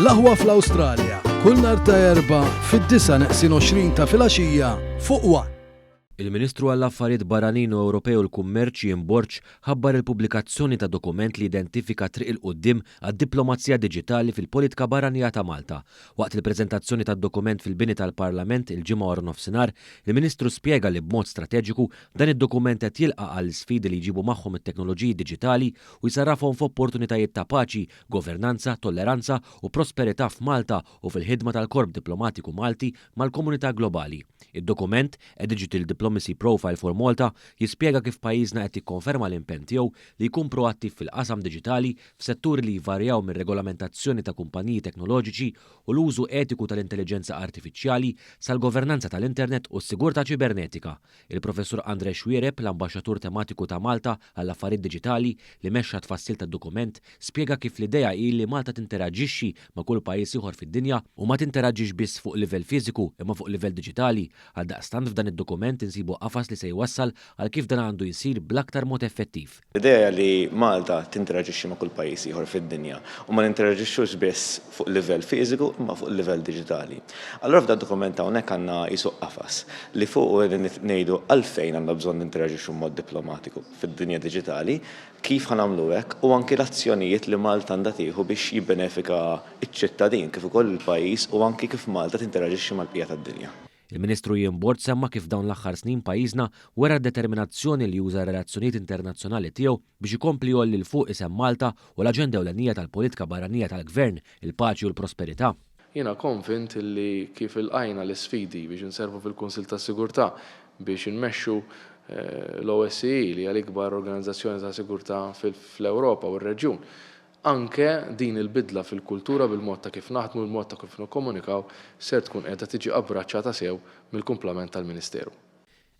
L-Aħwa fl-Awstralja, kull nhar ta' Erbgħa fid-disgħa neqsin 20 ta' filgħaxija fuq one. Il-Ministru għall-Affarijiet Barranin u Ewropej u l-Kummerċ, Ian Borg, ħabbar il-pubblikazzjoni ta' dokument li jidentifika triq 'il quddiem għad-diplomazija diġitali fil-politka barranija ta' Malta. Waqt il-preżentazzjoni tad-dokument fil-bini tal-Parlament il-Ġimgħa waranofsinhar, il-Ministru spjega li b'mod strateġiku dan id-dokument qed jilqa' għall-isfidi li jġibu magħhom it-teknoloġiji diġitali u jsarrafhom f'opportunitajiet ta' paċi, governanza, tolleranza u prosperità f'Malta u fil-ħidma tal-Korp Diplomatiku Malti mal-komunità globali. Id-dokument, A Digital Diplomacy Profile for Malta, jispjega kif pajjiżna qed jikkonferma l-impenn tiegħu li jkun proattiv fil-qasam diġitali f'setturi li jvarjaw mir-regolamentazzjoni ta' kumpaniji teknoloġiċi u l-użu etiku tal-intelliġenza artifiċjali sal-governanza tal-internet u s-sigurtà ċibernetika. Il-Professur André Xuereb, l-Ambaxxatur Tematiku ta' Malta għall-Affarijiet Diġitali, li mexxa t-tfassil tad-dokument, spjega kif l-idea hi li Malta tinteraġixxi ma' kull pajjiż ieħor fid-dinja u ma tinteraġix biss fuq livell fiżiku imma fuq livell diġitali. Għaldaqstant f'dan id-dokument insibu qafas li se jwassal għal kif dan għandu jsir bl-aktar mod effettiv. L-idea hija li Malta tinteraġixxi ma' kull pajjiż ieħor fid-dinja u ma ninteraġixxux biss fuq livell fiżiku imma fuq livell diġitali. Allura f'dad-dokument hawnhekk għandna qisu qafas li fuqu qegħdin ngħidu għalfejn għandna bżonn ninteraġixxu b'mod diplomatiku fid-dinja diġitali, kif ħa nagħmlu hekk u anki l-azzjonijiet li Malta għandha tieħu biex jibbenefika ċ-ċittadin kif ukoll il-pajjiż u anki kif Malta tinteraġixxi mal-bqija tad-dinja. Il-Ministru Ian Borg semma kif f'dawn l-aħħar snin pajjiżna wera d-determinazzjoni li juża r-relazzjonijiet internazzjonali tiegħu biex ikompli jgħolli 'l fuq isem Malta u l-aġenda ewlenija tal-politka barranija tal-Gvern, il-paċi u l-prosperità. Jiena konvint li kif ilqajna l-isfidi biex inservu fil-Kunsill tas-Sigurtà, biex inmexxu l-OSCE li hija l-ikbar organizzazzjoni ta' sigurtà fl-Ewropa u r-reġjun, Anke din il-bidla fil-kultura bil-mod ta' kif naħdmu, il-mod ta' kif nikkomunikaw ser tkun qiegħda tiġi abbraċċata sew mill-kumplament tal-Ministeru.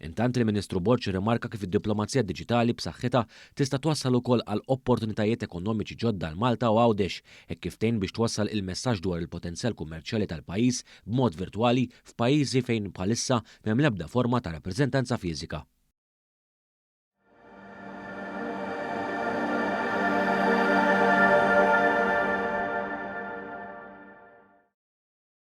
Intant il-Ministru Borg irrimarka kif id-diplomazija diġitali b'saħħitha tista' twassal ukoll għal opportunitajiet ekonomiċi ġodda għal Malta u Għawdex hekk kif tgħin biex twassal il-messaġġ dwar il-potenzjal kummerċjali tal-pajjiż b'mod virtwali f'pajjiżi fejn bħalissa m'hemm l-ebda forma ta' rappreżentanza fiżika.